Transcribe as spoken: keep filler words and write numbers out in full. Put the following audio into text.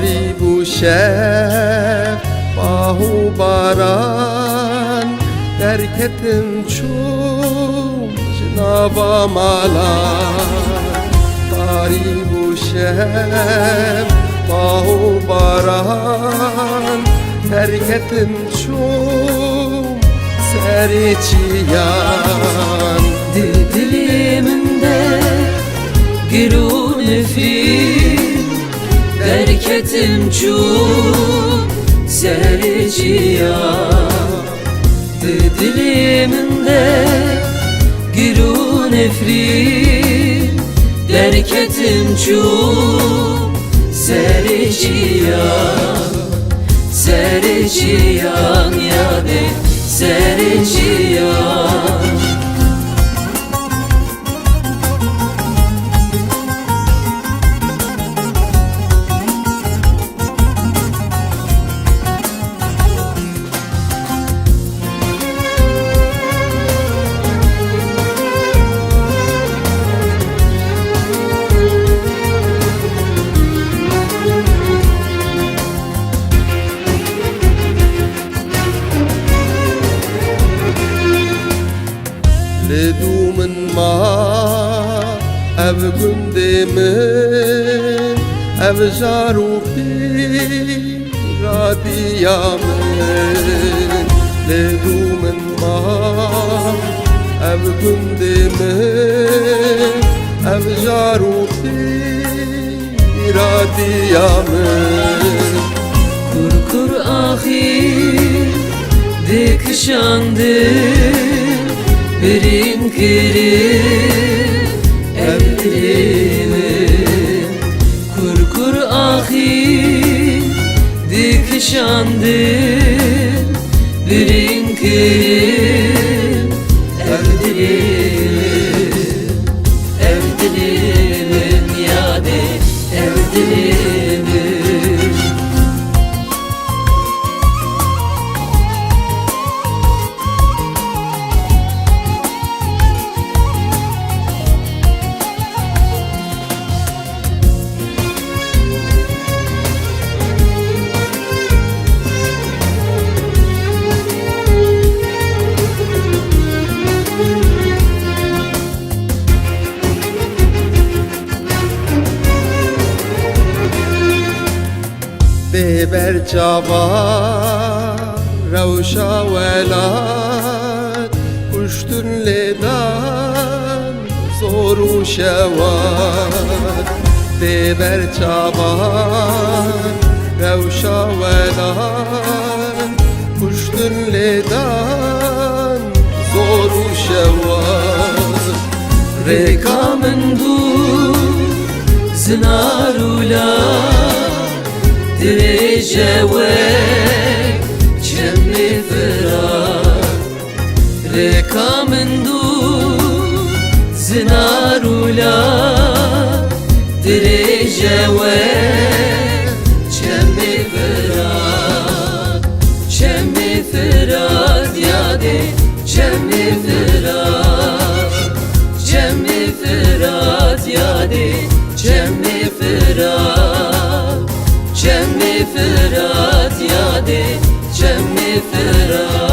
Tarî bû şev, bah û baran, derketim çûm ji nava malan. Tarî bû şev, bah û baran, derketim çûm serê çiyan. Di dilê min de gir û nifrîn, derketim çûm serê çiyan. Di dilê min de gir û nifrîn, derketim çûm serê çiyan. Serê çiyan yadê, serê çiyan. Li dû min ma ev gundê min, ev jar û pîradiya min. Li dû min ma ev gundê min, ev jar û pî radiya min. Kur kur axî dikişandin, birîn kirin ev dilê min. Kur kur axî dikişandin, birîn kirin ev dilê min. Ev dilê min yadê, ev dilê min. Bê ber çava rewşa welat, kuştin lêdan zor û şewat. Bê ber çava rewşa welat, kuştin lêdan zor û şewat. Rêka min dû zinar û la, dirêj e wek çemê Firat. Rêka min dû zinar û la, dirêj e wek çemê Firat. Çemê Firat yadê, çemê Firat. Çemê Firat yadê, çemê Firat. Çemê Firat yadê, çemê Firat.